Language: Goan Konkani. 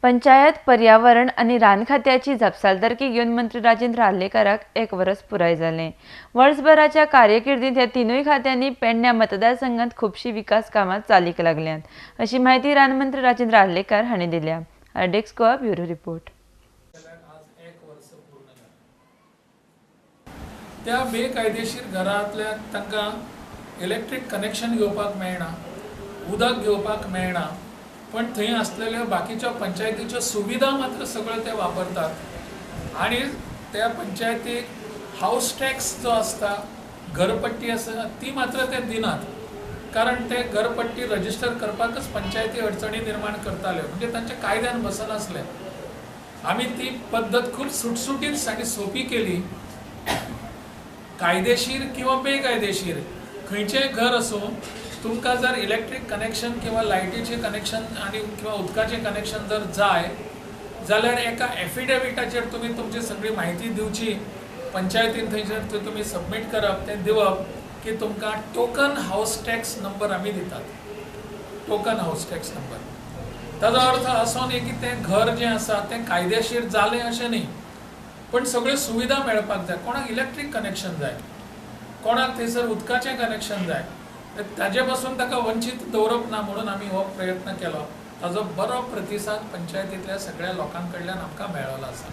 पंचायत, पर्यावरण आनी रान खात्याची जापसालदारकी घेवन मंत्री राजेंद्र आर्लेकाराक एक वर्स पुराय जालें. वर्सभराच्या कार्यकिर्दींत ह्या तिनूय खात्यांनी पेडण्या मतदारसंघात खुबशीं विकास कामां चालीक लागल्यांत, अशी म्हायती रान मंत्री राजेंद्र आर्लेकार हांणी दिल्या. RDX Goa bureau report. त्या बेकायदेशीर घरांतल्या तांकां इलेक्ट्रीक कनेक्शन घेवपाक मेळना, उदक घेवपाक मेळना, पण थंय आसलेल्या बाकीच्या पंचायतीच्यो सुविधा मात्र सगळ्यो ते वापरतात. आनी त्या पंचायतीक हावस टॅक्स जो आसता, घरपट्टी आसा, ती मात्र ते दिनात, कारण ते घरपट्टी रजिस्टर करपाकच पंचायती अडचणी निर्माण करताल्यो, म्हणजे तांच्या कायद्यान बसनासले. आमी ती पद्दत खूब सुटसुटीत आनी सोंपी केली. कायदेशीर किंवा बेकायदेशीर खंयचेंय घर आसूं, तुमकां जर इलेक्ट्रीक कनेक्शन किंवा लायटीचें कनेक्शन आनी किंवा उदकाचें कनेक्शन जर जाय जाल्यार एका एफिडेविटाचेर तुमी तुमची सगळी म्हायती दिवची, पंचायतीन थंयसर थंय तुमी सबमीट करप, तें दिवप की तुमकां टोकन हावस टॅक्स नंबर आमी दितात. टोकन हावस टॅक्स नंबर ताजो अर्थ असो न्ही की तें घर जें आसा तें कायदेशीर जालें अशें न्ही, पण सगळ्यो सुविधा मेळपाक जाय. कोणाक इलेक्ट्रीक कनेक्शन जाय, कोणाक थंयसर उदकाचें कनेक्शन जाय, ताजे पासून ताका वंचीत दवरप ना म्हणून आमी हो प्रयत्न केलो. ताजो बरो प्रतिसाद पंचायतींतल्या सगळ्या लोकां कडल्यान आमकां मेळ्ळो आसा.